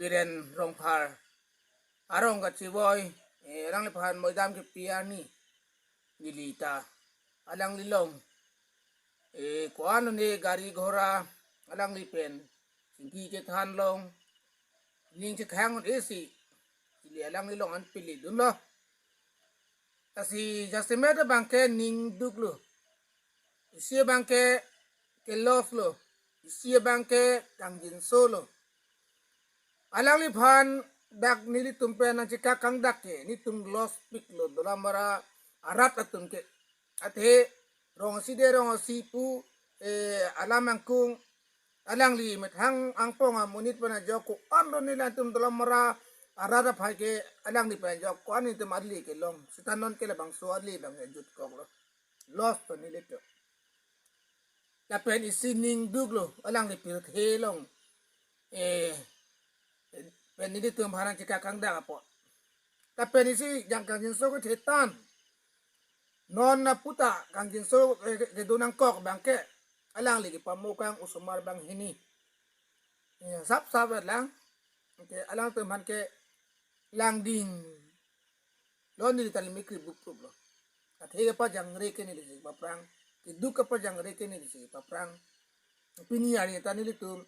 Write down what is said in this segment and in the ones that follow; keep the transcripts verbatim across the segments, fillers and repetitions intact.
Biren Rongphar arong kachevoi, eh, alangliphan moidam kepi arni neli ta alanglilong, eh, ko-an ne gari ghora alangli pen chingki chethan long, ning chekhang un-esi, ili alanglilong an pili dunlo. Lasi jasemet abangke ning duklo. Isi abangke ke loss lo. Isi abangke kangjinso lo. Alangliphan dak nelitum pen nangchekak kangdak ke, netum loss pik lo, Dolamara arat atum ke. Athe rong asi de rong asi pu, eh, alam angkung, alangli methang angpong amonit pen ajok ko-an lo, nelitum Dolamara arat aphai ke alangli pen ajok ko-an netum arli kelong. Seta non ke labangso arli abang jutkok lo. Loss to nelitum. Lapen isi ning duklo, alangli pirthe long. Eh, pen nelitum aphan nangchekak kangdak apot. Lapen isi jang kangjinso kethe tan. Non aputa kangjinso, eh, ke, kedo nangkok abangke alangli kepamokang osomar banghini. Ya, sap sap lang. Oke, alangtum aphan ke langding lo, neli ta limikri buprup lo. Athe kepajangre ke nelisi paprang, keduk kepajangre ke nelisi paprang. Pini arni ta nelitum,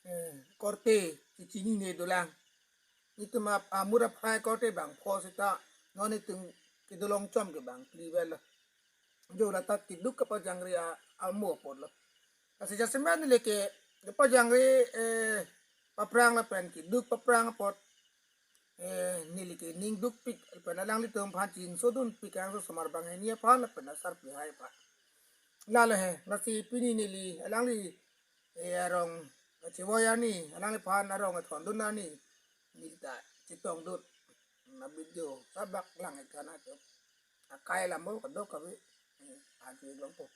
eh, korte kechinine dolang. Netum ap-, amur aphai korte bang pho seta non netum kedolong chom ke bang kli vel lo. Jo lata keduk kepajangre a-, amo apot lo. Lasi jasemet neli ke kepajangre, eh, paprang lapen keduk paprang apot, eh, neli ke ning dukpik lapen alanglitum aphan chinsodunpik, angso osomar banghini aphan lapen asarpi hai aphan. Lalo he, lasi pini neli alangli, eh, arong kachevoi arni, alangliphan arong kethondun arni, neli ta chetongdun. Na video sabak lang ikan ajo. Akai alam mo kadokave, eh, ajo longpo.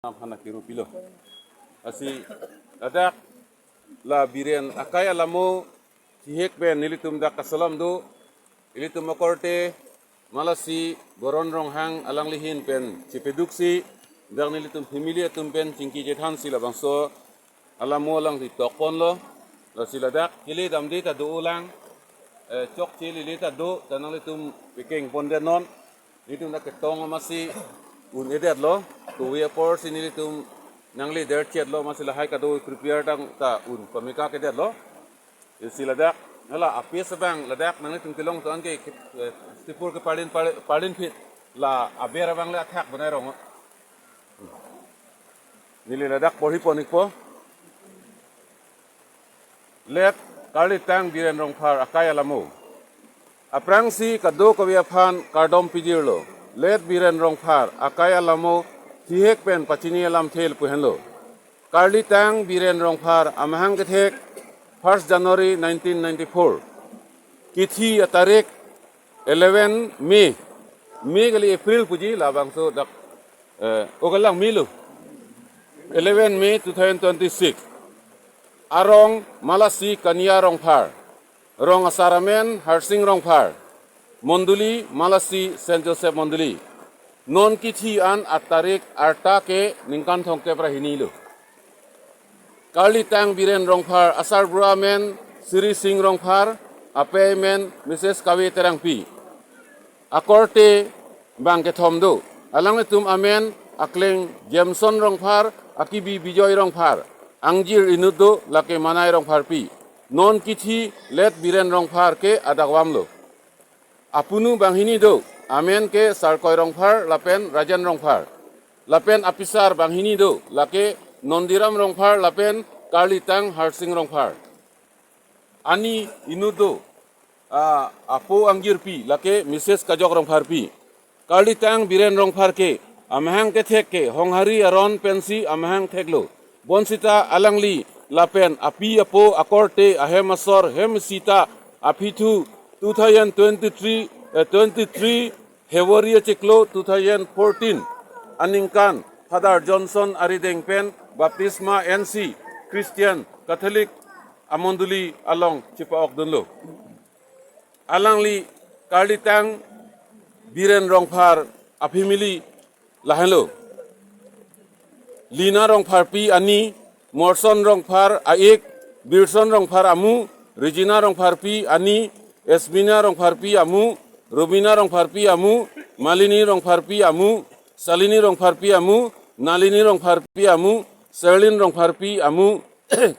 Nam hana kiru pilo. Lasi ladak la Biren akai alamo thihek pen nelitum dak kasalam do, ilitum akorte Malasi Boron Ronghang alangli ahin pen chepeduksi dak nelitum family atum pen chingki chethansi labangso alamo alangli tokponlo. Lasi ladak kele damde ta do ulang, eh, chokche lele ta do, ta nanglitum pekeng pondet non. Nelitum dak ketong amatsi un-edetlo, kove aporsi nelitum nangli derchetlo, amatsi lahai kado prepare tang ta un pameka kedetlo. Isi ladak, hala apis abang ladak nanglitum kelong to anke, eh, sipur ke parlin, parlin, parlin phit la aber abang le athak bonai rong. Neli ladak porhi pon-ikpo. Late Karlitang Biren Rongphar akai alamo. Aphrangsi kadokave aphan kardom pijirlo. Late Biren Rongphar akai alamo thihek pen pachini alamthe lapu henlo. Karlitang Biren Rongphar amahang kethek first January nineteen ninety-four. Kithi atarik eleven May. May kali April puji labangso dak, eh, o kalang May lo. Eleven May two thousand twenty-six. Arong Malasi Kania Rongphar. Rong asar amen Harsing Rongphar. Mondoli Malasi Saint Joseph Mondoli. Non kithi an atarik arta ke ningkan thomkep ra hini lo. Karlitang Biren Rongphar asarbura amen Siri Singh Rongphar, apei amen Missus Kave Terangpi. Akorte bang kethom do. Alanglitum amen akleng Jameson Rongphar, akibi Bijoy Rongphar, angjir inut do lake Manai Rongpharpi. Non kithi late Biren Rongphar ke adakvam lo. Apunu banghini do, amen ke Sarkoi Rongphar lapen Rajen Rongphar. Lapen apisar banghini do, lake Nondiram Rongphar lapen Karlitang Harsing Rongphar. Ani inut do, ah, apo angjirpi, lake Mrs. Kajok Rongpharpi. Karlitang Biren Rongphar ke, amahang kethek ke, Honghari aron pensi amahang theklo. Bonsita alangli lapen api apo akorte ahem asor hem sita aphi thu two thousand twenty-three, eh, twenty-three February achiklo two thousand fourteen aningkan Father Johnson arideng pen baptisma ensi Christian Catholic amondoli along chipa-okdunlo. Alangli Karlitang Biren Rongphar a-family lahenlo: Lina Rongpharpi ani, Morson Rongphar a-ik, Birson Rongphar amu, Regina Rongpharpi ani, Esmina Rongpharpi amu, Robina Rongpharpi amu, Malini Rongpharpi amu, Salini Rongpharpi amu, Nalini Rongpharpi amu, Serlin Rongpharpi amu,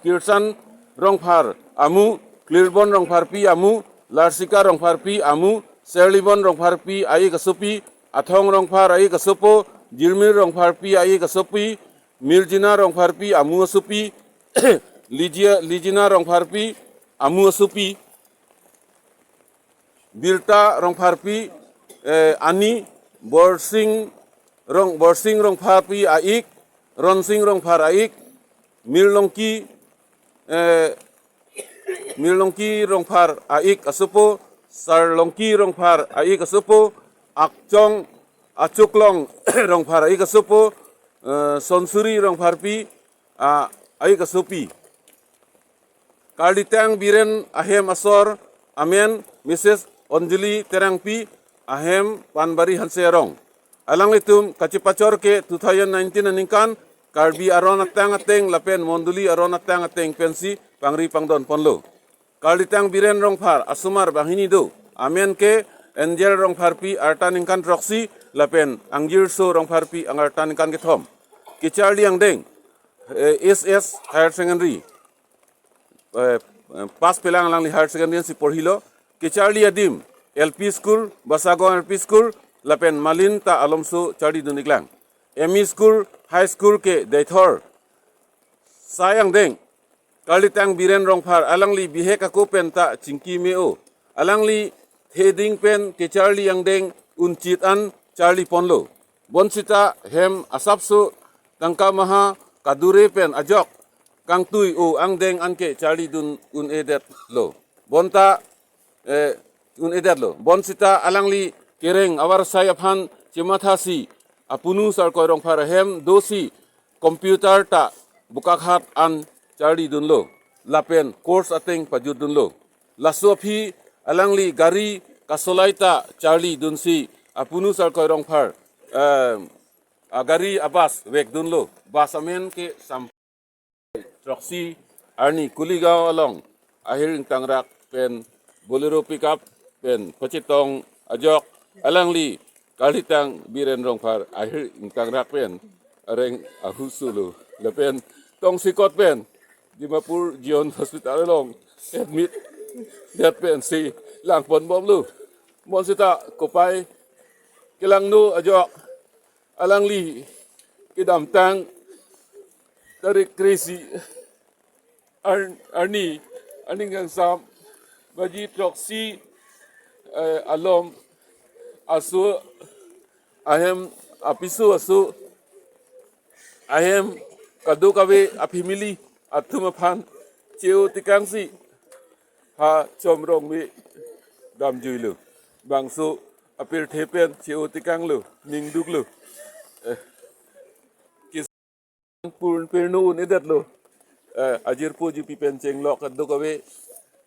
Kirsan Rongphar amu, Klirbon Rongpharpi amu, Larsika Rongpharpi amu, Serlibon Rongpharpi a-ik asopi, Athong Rongphar a-ik asopo, Jirmir Rongpharpi a-ik asopi, Mirjina Rongpharpi amu asopi, Lijia, Lijina Rongpharpi amu asopi, Birta Rongpharpi, eh, ani, Borsing Rong, Borsing Rongpharpi a-ik, Ronsing Rongphar a-ik, Mirlongki, eh, Mirlongki Rongphar a-ik asopo, Sarlongki Rongphar a-ik asopo, Akchong, Achuklong Rongphar a-ik asopo, eh, Sonsuri Rongpharpi a, a-ik asopi. Karlitang Biren ahem asor amen Mrs. Anjali Terangpi, ahem Panbari Hanse arong. Alanglitum kachipachor ke two thousand nineteen aningkan Karbi aron atang ateng lapen mondoli aron atang ateng pensi pangri pangdon ponlo. Karlitang Biren Rongphar asomar banghini do. Amen ke Angel Rongpharpi arta ningkan throksi lapen Angjirso Rongpharpi angarta ningkan kethom. Kecharli angdeng, eh, S S Higher Secondary, eh, eh, pass pelang alangli Higher Secondary si porhilo. Kecharli adim, L P School, Basagon L P School, lapen Malin ta alomso charlidun iklang. M E School, High School ke Deithor. Sai angdeng, Karlitang Biren Rongphar, alangli bihek ako pen ta chingki me-o. Alangli theding pen kecharli angdeng unchit an charli ponlo. Bonsita hem asapso tangka maha kadure pen ajok kangtui-o angdeng anke charlidun un-edetlo. Bonta, eh, un-edetlo. Bonsita alangli kereng avarsai aphan chemathasi apunu Sarkoi Rongphar ahem dosi computer ta Bokakhat an charlidunlo. Lapen course ateng pajutdunlo. Laso aphi alangli gari kasolai ta charlidunsi apunu Sarkoi Rongphar, eh, agari abus vekdunlo. Bus amen ke Sam throksi arni Kuligaon along ahir ingtangrak pen Bolero pickup pen pachetong ajok alangli Karlitang Biren Rongphar ahir ingtangrak pen areng ahusulo lapen tongsekot pen Dimapur Zion Hospital along admit det pensi langponbomlo. Bonsita kopai kelangno ajok alangli kedamtang tarik kre-isi ar-, arni, arni kangsam baji throksi, eh, alom aso ahem apiso aso ahem kadokave a-family atum aphan che-o tekangsi ha Chomrongme damjuilo. Bangso apirthe pen che-o tekanglo, ningduklo. Eh, kis-, pur-, pirno un-edetlo. Eh, ajirpo jupi pen chenglok kadokave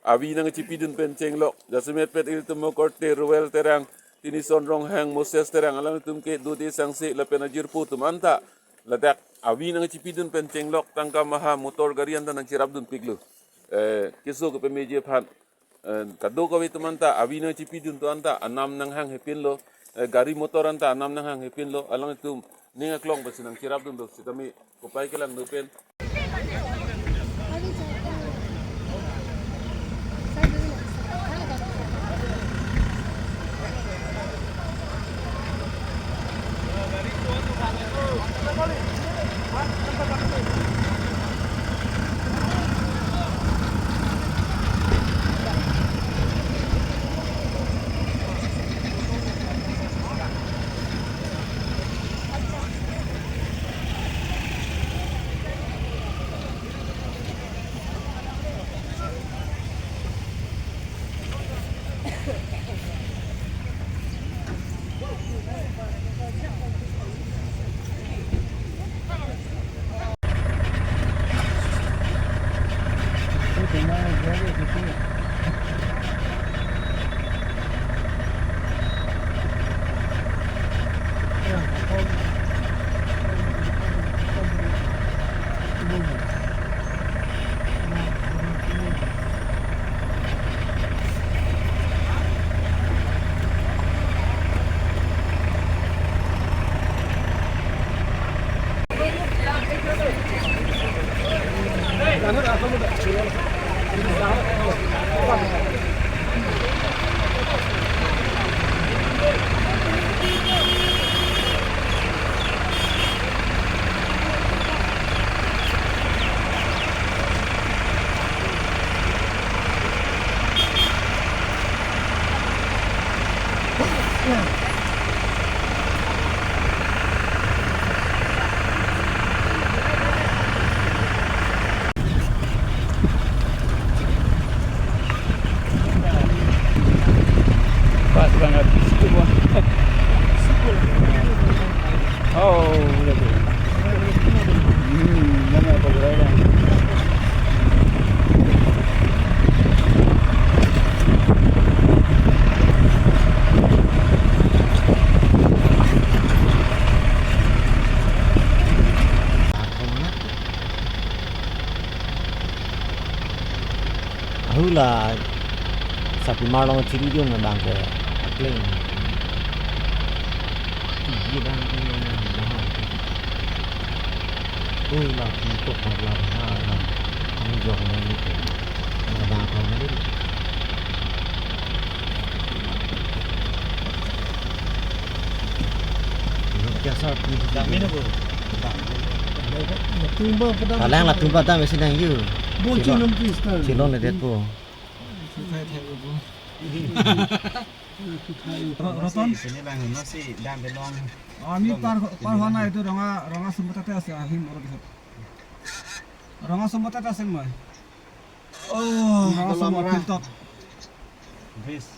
avi nangchipidun pen chenglok. Jasemet pet ilitum akorte Roel Terang, Tinison Ronghang, Moses Terang, alangtum ke Dode Sangse lapen ajirpo atum anta ladak avi nangchipidun pen chenglok tangka maha motor gari anta nangcherapdunpiklo. Eh, keso kepameji aphan, eh, kadokave atum anta avi nangchipidun atum anta anam nanghang hepinlo, eh, gari motor anta anam nanghang hepinlo, alangtum ning aklong pensi nangcherapdunlo, sitame kopai kelangno pen. Pas banget. Oh, udah tuh. Hmm, nama apa gerai dah? Ahula Sapimar along chiri jong abang ke akleng. Tiji abang ke yang mahal. Ahula pintu parla ha abang. Ang jong na ni ke. Abang ko na ni. Kya sa? Dam ini, Bu. Dam. Latum ba padam. Kalang latum ba dam isi nang yu. Bo Chilong. Chinum Krista. Chilong le det po. Ro-, Roton? Sini lang, no si dam belong. Ami par, par hona itu Ronga, Ronga Sumbatate ase, ahim oro kisat. Ronga Sumbatate ase mai. Oh, Ronga belong Sumbatate ra. Pintok. Bridge.